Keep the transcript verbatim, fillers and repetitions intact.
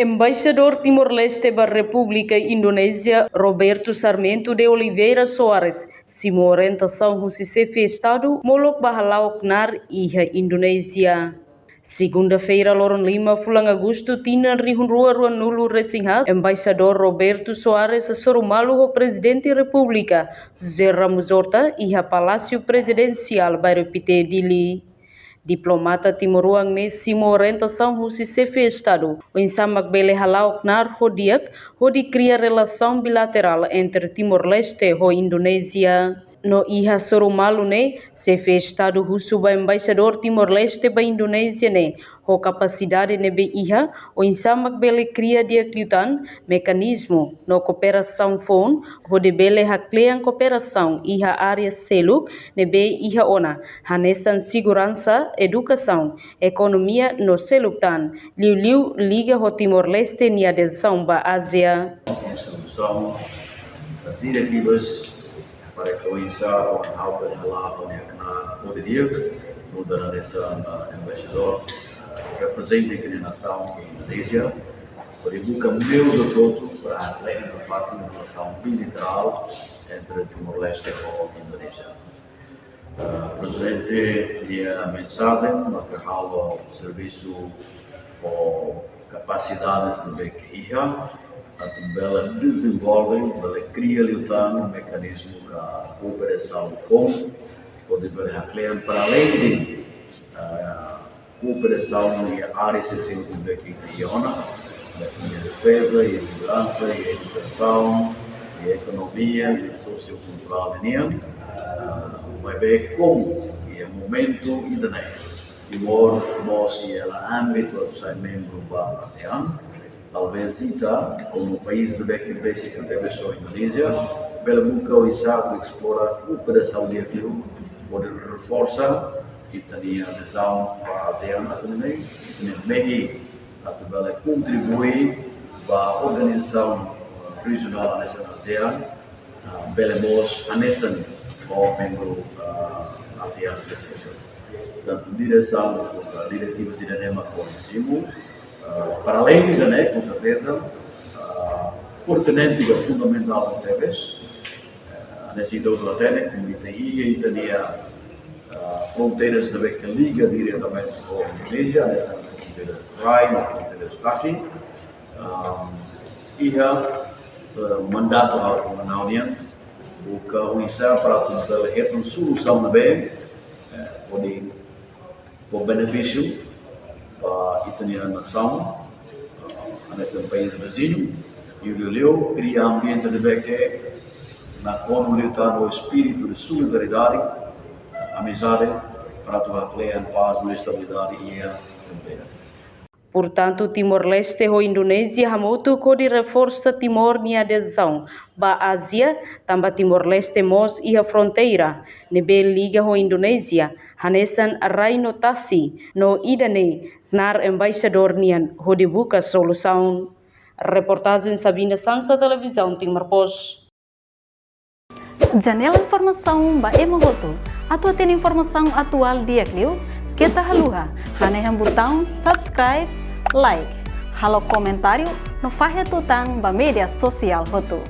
Embaixadór Timor-Leste ba Repúblika Indonézia, Roberto Sarmento de Oliveira Soares, simu orientasaun husi Xefe Estadu molok ba hala'o knaar iha Indonézia. Segunda-feira, loron lima fulan Agostu, tinan rihun rua ruanulu resin haat, Embaixadór Roberto Soares hasoru malu ho Prezidente Repúblika, José Ramos Horta, iha Palásiu Prezidensiál, Bairru Pité, Dili. Diplomata timoroan ne'e simu orientasaun husi Xefe Estadu oinsá mak bele hala'o knaar ho di'ak hodi kria relasaun bilaterál entre Timor-Leste ho Indonézia. No iha hasoru malu ne'e, Xefe Estadu husu ba Embaixadór Timor-Leste ba Indonézia ne'e ho kapasidade ne'ebé iha, oinsá mak bele kria di'ak liután mekanizmu no kooperasaun foun hodi bele haklean kooperasaun iha área seluk ne'ebé iha ona, hanesan seguransa, edukasaun, ekonomia no seluk tan, liuliu liga ho Timor-Leste nia adezaun ba ASEAN. Instrusaun, diretivas para que oinsá oan halpa de hala'o nia knaar hodi di'ak, nu'udar hanesan, ah, embaixadór, ah, reprezenta ita-nia nasaun iha Indonézia, hodi buka meius hotu-hotu para hala'o nia fatin relasaun bilaterál entre Timor-Leste ho Indonézia. Ah, Prezidente nia mensajen maka halo servisu ho kapasidades ne'ebé ke iha, atu bele dezenvolve, bele kria liután mekanizmu ka kooperasaun foun, hodi bele haklean para além de, ah, kooperasaun iha área sira seluk ne'ebé ke iha ona, iha defeza, iha seguransa, iha edukasaun, iha ekonomia, iha sosiokulturál nian, ah, maibé komu iha momentu ida-ne'e Timor mós iha ámbitu atu sai membru ba ASEAN, talvés ita, komu país ne'ebé ke besik tebes ho Indonézia, bele buka oinsá atu esplora kooperasaun di'ak liu, hodi reforsa ita-nia adezaun ba ASEAN atu nune'e, ita-nia mehi atu bele kontribui ba organizasaun, eh, rejionál hanesan ASEAN, ah, bele mós hanesan ho membru, ah, ASEAN sira seluk. Portantu, diresaun, ah, diretivas ida-ne'e mak ohin simu, ah, para além de ne'e, com certeza, ah, pertinente ka fundamentál tebes, eh, hanesan ita hotu hatene, komu ita iha ita-nia, ah, fronteiras ne'ebé ke liga diretamente ho Indonézia, hanesan fronteiras rai, no fronteiras tasi, ah, iha, eh, mandatu ha'u ho ha'u-nia buka oinsá para atu bele hetan solusaun ne'ebé, eh, hodi fó benefísiu ba ita-nia nasaun, eh, hanesan país viziñu, liuliu kria ambiente ne'ebé ke nakonu liután ho espíritu de solidariedade, amizade, para atu haklean pás no estabilidade iha fronteira. Portantu, Timor-Leste ho Indonézia hamutuk hodi reforsa Timor nia adezaun ba ASEAN, tanba Timor-Leste mós iha fronteira ne'ebé liga ho Indonézia, hanesan rai no tasi, no ida-ne'e knaar embaixadór nian hodi buka solusaun. Reportajen Sabina Sansa, Televizaun Timor Post. Janela informasaun ba ema hotu. Atu hatene informasaun atuál di'ak liu, keta haluha hanehan butaun subscribe, like, halo komentáriu no fahe tutan ba média sosiál hotu.